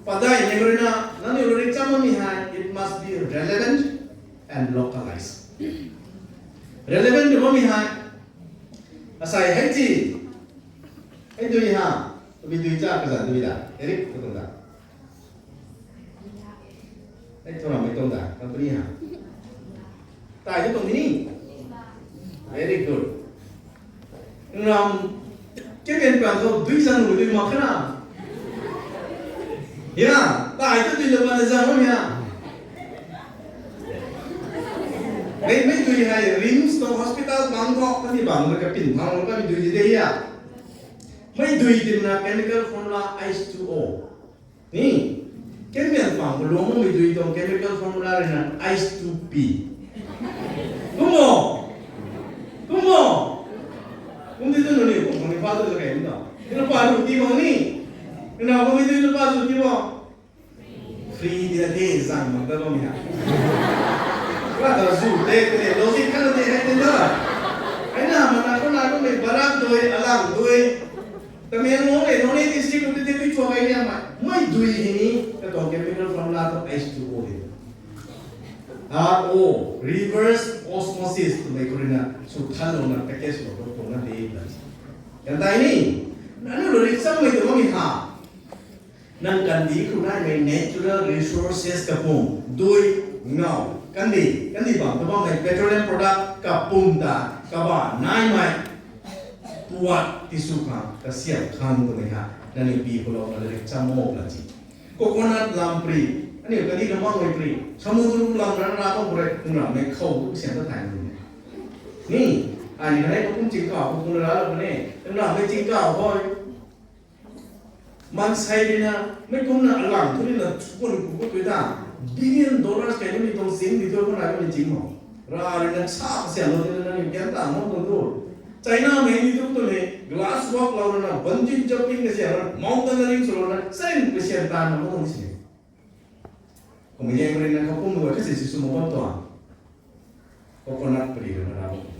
Padai ni rui na nangniw rui cham mi hei it must be relevant and localized. Relevant ni mi hei, asei hei ti, hei dui ha, tabui dui cha kazan dui da, Eric tu tuang da. Hei thu rammei tuang da company ha, tai tu tuang ni. Very good. Ram keben pan thu dui zang dui mak kha na. Ya, tai tu dui la pan zang ram ya. Mei mei dui hei RIMS tuang hospital bang thu kani bang na kapin thang kani dui de ya. Mei dui tina chemical formula H two O. Ni, kemian pang khou luang makmei dui tuang chemical formula rui na H two P. Kumna, kumna, kum di tu nunc ni kum khang ni pa tu kei na, na pa zu ti bang ni, na kum di tu na pa zu ti bang. Free di na the zang mak ta bam ya. Kala ta zu te te logic kha na te hei te na. Hei na mana ko na ko mei barak dui, alang dui. Tamenglong le Noney district khou tei tei pui chua kai liang mai. Mei dui hei ni katuang chemical formula tu H two O hei. R O, reverse osmosis twmei khou rui na sw than lou na package lou lou tuang na de na. Yan tai ni, nangniw rui cham mei tu mi ha. Nang kandih khou naimei natural resources kapum, dui, ngau, kandih, kandih bam kabam mei petroleum product kapum ta, kaba naimei, puat tisw khang, kasiam khang twmei ha, nangniw pi khou lou na rik cham mo la chi. Coconut lam pri, aniu kandih na makmei pri, samudru lam rana ra bam khou rui, kum rammei khou tu kasiam ta thay ni. Ni, ani na hei kum chingkau khou kum ra lou ne, kum rammei chingkau hoi. Maansei rui na, mei kumna alang thu rui na, chukun ku ku tui ta, billion dollars kai ni tuang sing di tu kumna ni ching mo. Ra rui na sa kasiam lou tina nangniw kian ta mo tuang tu. China mei ni tu tu ni, glass work lou rui na, bungee jumping kasiam rui, mountaineering sw lou na, sering kasiam ta na mo tuang si. Kum ye rui na kapum lu kasi si sw mo bam tuang. Coconut pri rui na ra bam.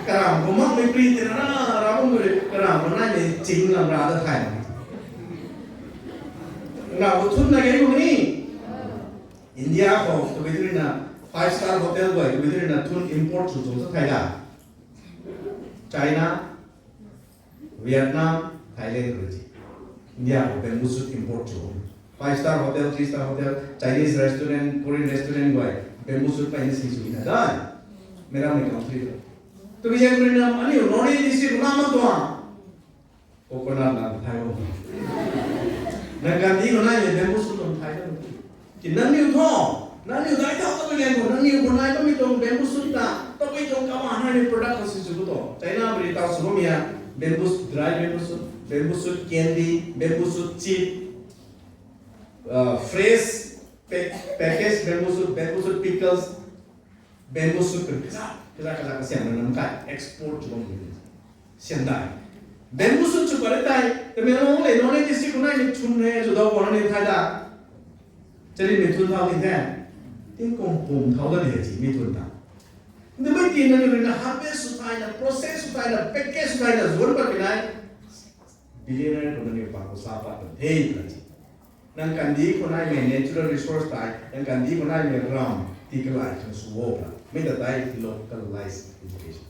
Karam khou makmei pri tina ra, ra bam rui, karam khou naimei ching lam ra da thay. Na khou thun na kei ru ni. India khou tabui tu rui na five star hotel guay tabui tu rui na thun import sw tuang sa thay da. China, Vietnam, Thailand rui ti. India khou bamboo shoot import sw. Five star hotel, three star hotel, Chinese restaurant, Korean restaurant guay, bamboo shoot pai ni si sw na dai. Mei rammei country tu. Tabui zaeng rui na aniu Noney district na mak tuang. Coconut na thay bam. Nang kandih khou naimei bamboo shoot lam thay bam. Ki nangniw thu, nangniw dai thau tabui ganv khou, nangniw khou nai bammei tuang bamboo shoot ta, tabui tuang kama naimei product khou si sw khou tu. China mari tau sw bammei a, bamboo shoot, dry bamboo shoot, bamboo shoot candy, bamboo shoot chip, uh, fresh pa-, packaged bamboo shoot, bamboo shoot pickles, bamboo shoot kan kaza, kaza, kaza kasiam na nam kai, export sw bammei. Siam dai. Bamboo shoot sw pare tai, Tamenglong le Noney district khou naimei thun hei, sw dau khou na ni thay da. Chari mei thun thau ni the. Tingkum pum thau da ni hei chi mei thun ta. Ndu mei ti na ni rui na harvest sw thay na, process sw thay na, package sw thay na, zuan pat pi nai. Billionaire khou na ni pang khou sa pat na the na chi. Nang kandih khou naimei natural resource tei, nang kandih khou naimei ram, ti kalai khang sw o la. Mei ta tei localized education.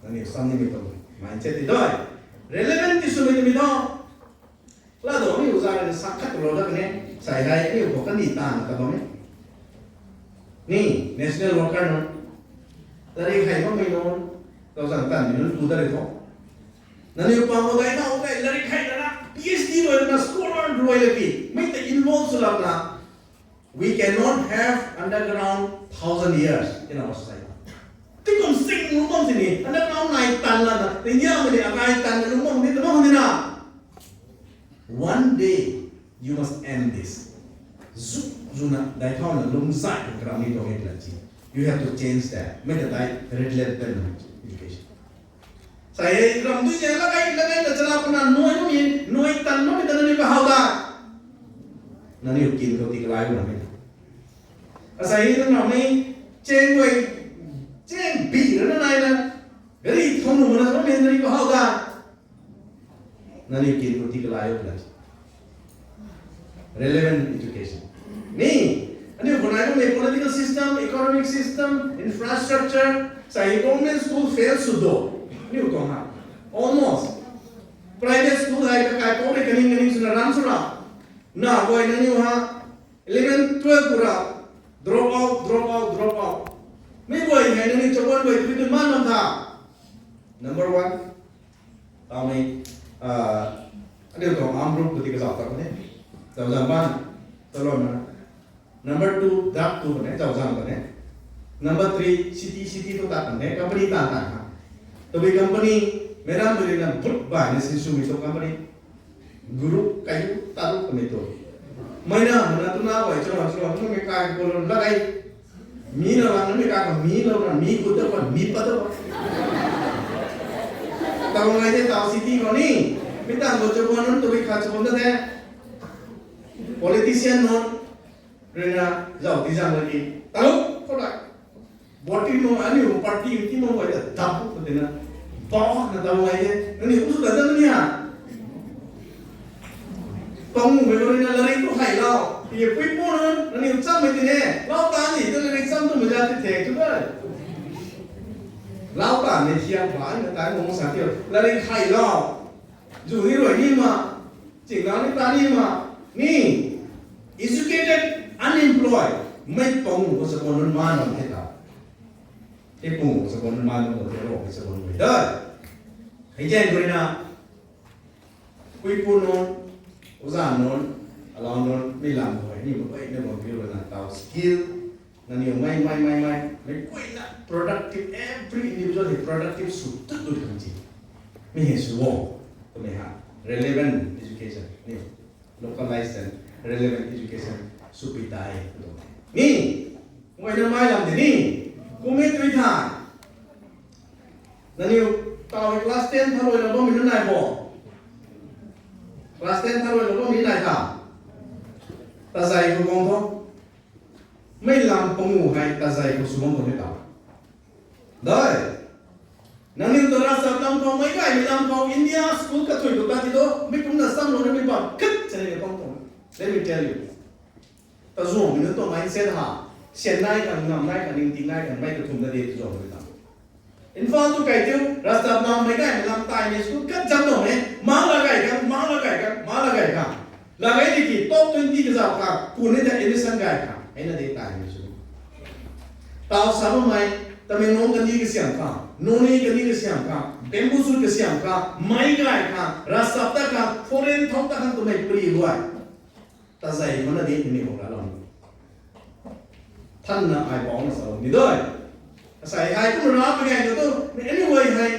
Nangniw sam nimei tuang mindset ti doi. Relevant ti swmei twmei tho. La do ni uza rui na sak khat lou dat ne. Sai hei aniu khou kandih taanv na ta bam e. Ni, national worker nunc. Lairik hei bammei nunc. Taw zang tanmei nunc tu dat rui tho. Nangniw pang khou dai thau tei lairik hei na, PhD rui na, scholar rui la ki. Mei ta involve sw lam na. We cannot have underground thousand years in our society. Tingkum sing lungc bam sini, underground nai tan lana, India mei ni akai tan lungc bam ni, tabang ni na. One day, you must end this. Zu, zuna, dai thau na lung zai, kara mi tuang e la chi. You have to change that. Make a dai relevant education. Sai, ram tu je, la kai, la kai, la chana puna, noi mi, noi tan, noi tan, noi ka hau da. Nani u kin ko ti kalai u na mi. Asai, nang na mi, cheng wei, cheng bi, na nai na. Gari thong nu na, so mi, nani ka hau da. Nani kin ko ti kalai u la. Relevant education. Ni, aniu khou nai kum political system, economic system, infrastructure, sai government school fail sw do. Aniu tuang ha. Almost. Private school hei kakai pou rui kaning kaning swna ram sw ra. Na guay nangniw ha. Eleven, twelve pura. Drop out, drop out, drop out. Mi guay hei nangniw chawan guay tu tu man lam tha. Number one. Tau mei, ah, aniu tuang armed group khou ti kazauh ta puni. Zauh zang bana, talon mana. Number two, drug tu puni, zauh zang puni. Number three, city, city tu tat puni, company tan tan ha. Tabui company, meram bui na but bai na sinsw mi tu company. Group kai taru puni tu. Mai na, mana tu na bai, chalo, chalo, tu mi kai kolon la kai. Mi na lang na mi ka ka mi lo na mi ku ta pa mi pa ta pa. Tau ngai de tau city khou ni. Mi tang ko chawan nunc tu bi khat chawan ta de. Politician nunc. Rui na zauh ti zang lagi. Tau khou dai. Boti mo aniu party ti mo wai da dap ko de na. Ba na tau ngai de. Nani usu da da ni ha. Pangu mei rui na lari tu hai lau. Ye pui pu nunc, nani cham mei ti ne. Lau ta ni, ta lari cham tu maja ti thek tu dai. Lau ta ni thiak ba, na ta ngong sa ti. Lari hai lau. Zu ni rui ni ma. Ching lau ni ta ni ma. Ni. Educated, unemployed. Mei pangu ko sa ko nunc ma nunc the ta. Hei pangu ko sa ko nunc ma nunc ko the ro ko sa ko nunc dai. Hei jen rui na. Pui pu nunc, uza nunc, alau nunc, mi lam khou, ni mei guayna bam piu rui na tau skill, nangniw mei, mei, mei, mei, mei guayna productive, every individual hei productive sw tut tut khang chi. Mi hei sw o, twmei ha, relevant education, ni, localized and relevant education sw pi tai, tu. Ni, guayna mei lam de ni, kum e tui tha. Nangniw tau hei class ten tha rui na bammei nunc nai bo? Class ten tha rui na bammei nai tha? Tazei khou guang tho. Mei lam pangu hei tazei khou sw bam tuang ni tau. Dai. Nangniw ta ravchap lam khou, meic gaymei lam khou, India school kathui khou ta ti do, mi kumna samlou na mi bam khat chani ni pang tuang. Let me tell you. Tazuangmei nunc tuang mindset ha, sian nai khang, ngam nai khang, ningting nai khang, mei kathumh na de tazuangmei ta. Imphal tu kai tiu, ravchap lam, meic gaymei lam, taimei school khat zam tuang e, ma la gay khang, ma la gay khang, ma la gay khang. La gay di ki top twenty kazauh khang, kun ni ta admission gay khang, hei na de taimei school. Tau sa bammei, Tamenglong kani kasiam khang, Noney kani kasiam khang, Bamboo Shoot kasiam khang, meic gay khang, ravchap ta khang, foreign thau ta khang twmei pari luai. Tazei mana di ni hou ra lou. Thanna ai bau na sa lou ni dai. Asei ai kum ra pa gay tu, anyway hei.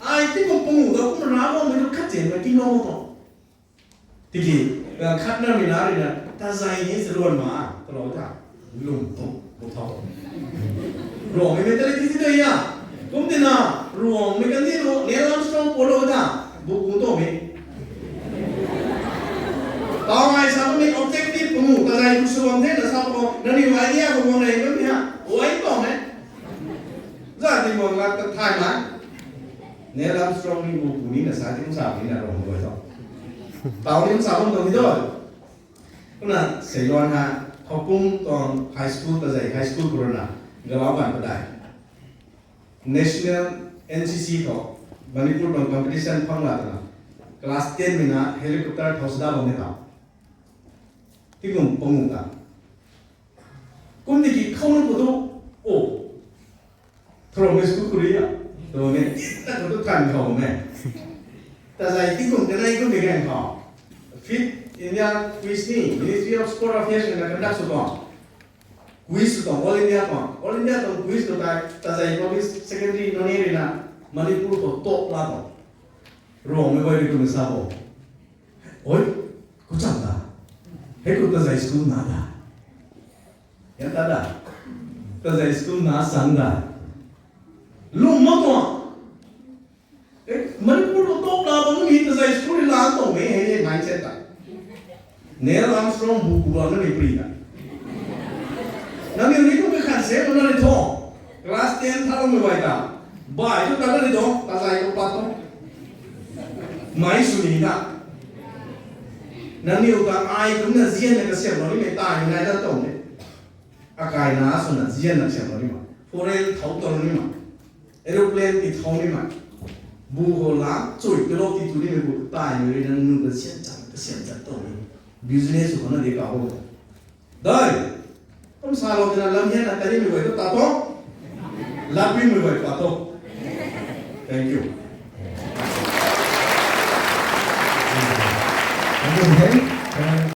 Ai ti kum pangu da kum ra lou mi tu khat chen ma kin lou mo to. Tiki, khatna mi na rui na, tazei ni sa luan ma, ta lou ta. Lum tu, bu thau. Ruangmei mentality ti dai ya. Kum tina, Ruangmei kan ni lou, Neil Armstrong pulou ta, bu kum tu mi. Tau ai sa mi objective pangu, tazei tu suam the na sa ko, nangniw idea khou guang nei mi ha, uai tu mi. Za ti guang la ta thay ma. Neil Armstrong ni bu kum ni na sa ti kum sa ni na Ruangmei guay tho. Tau ni kum sa bam tuang ni doi. Kumna seiluan ha, Khoukum tuang high school tazei high school khou rui na, galau ganv padai. National N C C khou, Manipur tuang competition phang la twna, class ten mei na helicopter thau sada bam ni tau. Tingkum pangu ta. Kum tiki khou nunc khou tu, o, Throw me school khou rui a. Throw me, tina khou tu than khou me. Tazei tingkum kanei kum mei ganv khou. Fit India quiz ni, Ministry of Sport Affairs na conduct sw tuang. Quiz sw tuang, All India tuang. All India tuang quiz khou tei, tazei public secondary nunc ni rui na, Manipur khou top la tuang. Ruangmei guay rui kum sa bo. Oi, kucham ta. Hei ku tazei school na da. Yan ta da. Tazei school na sang da. Lum ma tuang. Manipur khou top la bam mi tazei school la tuang e hei nai chet ta. Neil Armstrong bu ku la na ni pri ta. Nangniw ni tu ka khan se na ni tho. Class ten tha lo mi wai ta. Bai tu ta na ni tho. Tazei tu pa tho. Mai sw ni ta. Nangniw ta ai kumna zian na kasiam lo ni mei ta ni nai na tuang e. Akai na swna zian na kasiam lo ni ma. Foreign thau tuang ni ma. Aeroplane ti thau ni ma. Bu khou la chui tu lo ti tu ni mei bu tai mei rui nangniw ta sian chan ta sian chan tuang ni. Business khou na di ka ho. Dai. Kum sa lo tina lam hian na tari mei guay tu ta to. Lapi mei guay pa to. Thank you. Thank you, Hussein.